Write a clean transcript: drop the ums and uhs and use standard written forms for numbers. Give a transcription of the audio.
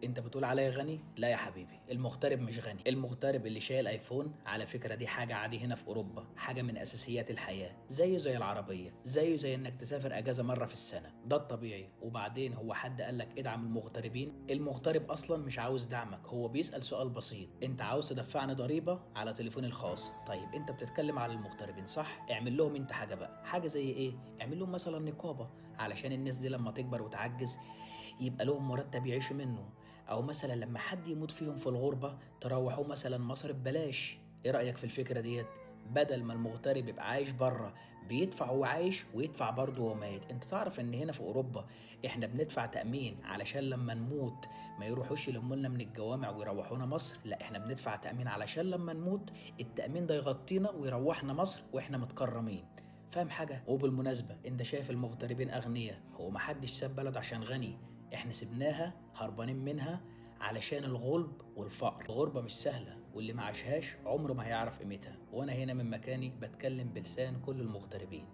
انت بتقول عليا غني؟ لا يا حبيبي، المغترب مش غني. المغترب اللي شايل ايفون، على فكرة دي حاجة عادي هنا في اوروبا، حاجة من اساسيات الحياة، زيه زي العربية، زيه زي انك تسافر اجازة مرة في السنة، ده الطبيعي. وبعدين هو حد قالك ادعم المغتربين؟ المغترب اصلا مش عاوز دعمك، هو بيسأل سؤال بسيط: انت عاوز تدفعني ضريبة على تليفوني الخاص؟ طيب انت بتتكلم على المغتربين صح؟ اعمل لهم انت حاجة بقى. حاجة زي ايه؟ اعمل لهم مثلا نقابة، علشان الناس دي لما تكبر وتعجز يبقى لهم مرتب يعيشوا منه، او مثلا لما حد يموت فيهم في الغربة تروحوه مثلا مصر ببلاش. ايه رأيك في الفكرة ديت؟ بدل ما المغترب يبقى عايش بره بيدفع وهو عايش ويدفع برضه وهو ميت. انت تعرف ان هنا في اوروبا احنا بندفع تأمين علشان لما نموت ما يروحوش يلمونا من الجوامع ويروحونا مصر؟ لا، احنا بندفع تأمين علشان لما نموت التأمين ده يغطينا ويروحنا مصر واحنا متكرمين. فاهم حاجة؟ وبالمناسبة انت شايف المغتربين اغنياء، هو محدش ساب بلده عشان غني، احنا سبناها هربانين منها علشان الغلب والفقر. الغربة مش سهلة، واللي ما عاشهاش عمره ما هيعرف قيمتها. وانا هنا من مكاني بتكلم بلسان كل المغتربين.